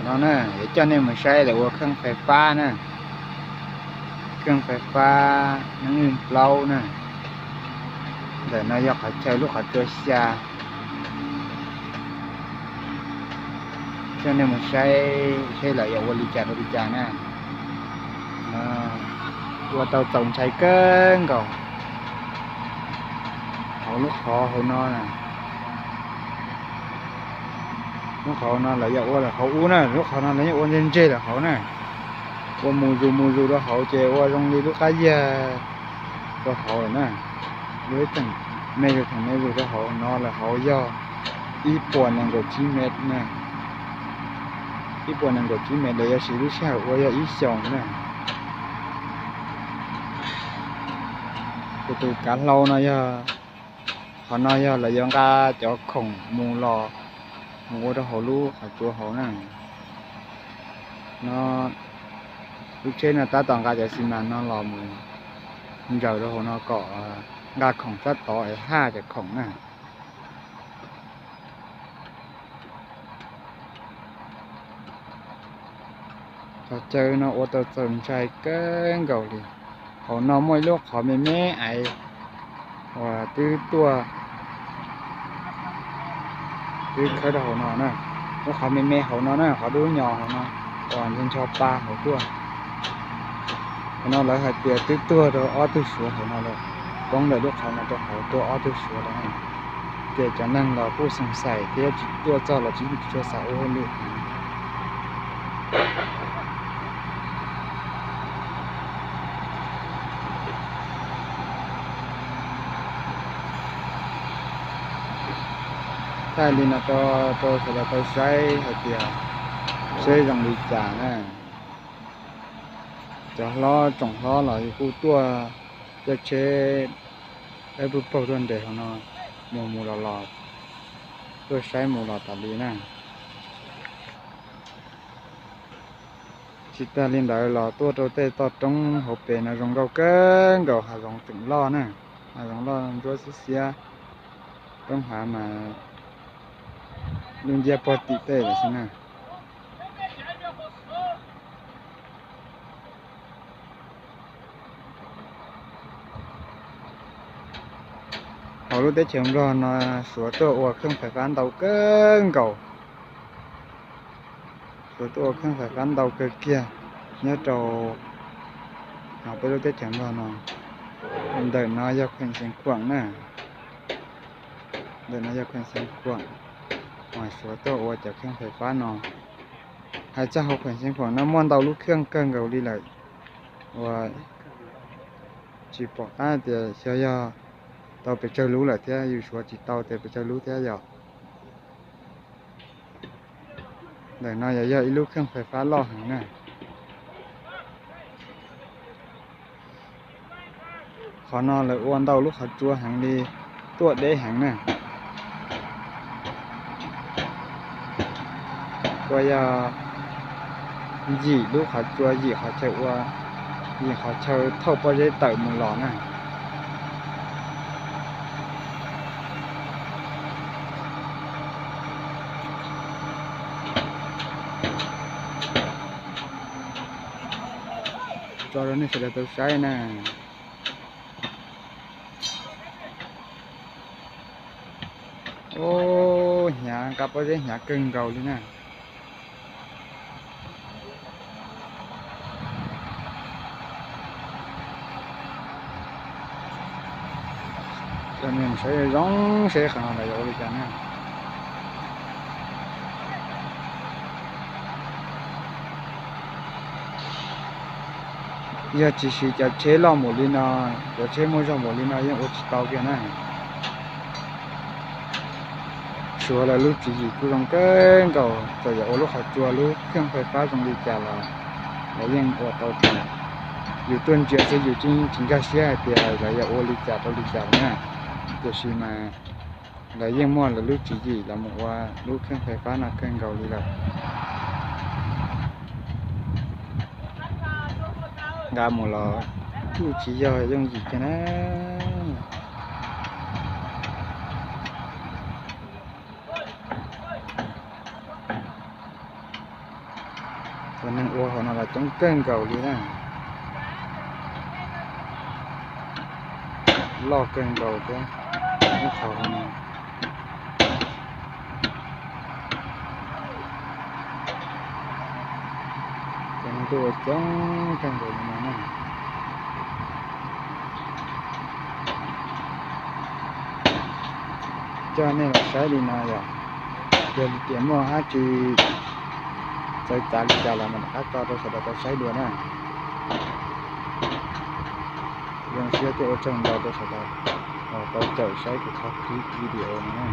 No na, yuav coj nej mus saib lawv ua kheej fais fab na, kheej fais fab neeb lwj plaub na. Ntawm no yog qhov chaw lub qhov tsua xya. Coj nej mus saib seb lawv yuav ua li cas rau li cas na. Ua tau txaus ntshai kawg nkaus. Hauv lub qhov hauv no na, lub qhov no lawv yuav ua lawm hauv ub na, lub qhov no lawv yeej ua ntseg ntseg lawm hauv na. Ua mus zus mus zus rau hauv ces ua zoo li lub qab yiag rau hauv lawm na. Lub ib theem me zus theem me zus rau hauv no lawm hauv yog ib puas nees nkaum tsib mev na. Ib puas nees nkaum tsib mev lawv yuav siv lub sij hawm ua yog ib xyoos na. Tus tus kav hlau no yog, qhov no yog lawv yuav nqa cov khoom mus los, mus ua rau hauv lub qhov tsua hauv na. No, lub tsheb no tab tom nqa cov xi mas no los mus ntsaws rau hauv no kom nqa khoom sab tod es haj cov khoom na. Qhov chaw no ua tau txaus ntshai kawg nkaus li. Hauv no muaj ib lub qhov me me aiv uas twb tuaj, twb khawb rau hauv no na. Lub qhov me me hauv no na, qhov dub nyos hauv no uas ncho ncho pa hauv tuaj. Hauv no lawv hais tias twb tuag rau ob tug Suav hauv no lawm, poob ntawm lub qhov no rau hauv tuag ob tug Suav lawm. Ces cov neeg los kuj xoo xais thiab tsis tuaj txog los tsis tshua xav ua hauj lwm. Thaij li no rau sawv daws tau saib hais tias seb zoo li cas na. Cov hlob tsoom hlob los kuj tuaj caij tsheb dawb paug paug tuaj nres hauv no mus mus los los, tuaj saib mus los tas li na. Tsis tag li ntawd los tuaj rau tej toj roob hauv pes no zoo nkauj kawg nkaus, hav zoov tseem loj na, hav zoov loj ntsuab xiab xiab, roob hav mas lub nciab pog tim tej lawm xwb na. Hauv lub teb chaws Nplog no Suav tuaj ua kheej fais fab ntau kawg nkaus. Suav tuaj ua kheej fais fab ntau kawg kiag nyob rau hauv peb lub teb chaws Nplog no. Ntawm no yog kheem Xeev Khuam na. Ntawm no yog kheem Xeev Khuam, mas Suav tuaj ua cov kheej fais fab no. Hais txog hauv kheem Xeev Khuam no muaj ntau lub kheej kawg nkaus li lawm, uas tsis pom qab tias xyov yog tau pes tsawg lub lawm thiab, yus suav tsis tau tias pes tsawg lub thiab yom. Ntawm no yog, yog ib lub kheej fais fab loj heev na. Qhov no lawv ua ntau lub qhov tsua heev li, tuaj deb heev na. Ua yog yim lub qhov tsua, yim qhov chaw ua, yim qhov chaw thauj pob zeb tawm mus los na. Tso rau nej sawv daws tau saib na. Ub, hnyav, nqa pob zeb hnyav kawg nkaus li na. Coj nej mus saib zoo seb qhov no lawv yuav ua li cas na. Yog tsis siv cov tsheb loj npaum li no, cov tsheb muaj zog npaum li no yeej ua tsis tau kiag na. Suav lawv lub tswv yim kuj zoo kawg nkaus, txawm yog ua lub qhov tsua lub kheej fais fab zoo li cas los lawv yeej ua tau kawg. Yus tuaj ntsia xwb yus tsis nkag siab hais tias lawv yuav ua li cas rau li cas na. Tiam sis mas lawv yeej muaj lawv lub tswv yim los mus ua lub kheej fais fab no kawg nkaus li lawm. Nqa mus los kuj tsis yog yooj yim kiag na. Cov neeg ua hauv no los coob kawg nkaus li na. Loj kawg nkaus thiab. Ub, qhov no ces neeg tuaj ua coob kawg nkaus li no na. Coj nej los saib li no yom. Yog tias muaj dab tsi txawv txav li cas los mam rov qab tso rau sawv daws tau saib dua na. Zoo siab thiab ua tsaug ntau rau sawv daws tau caum saib kuv qhov clip video no na.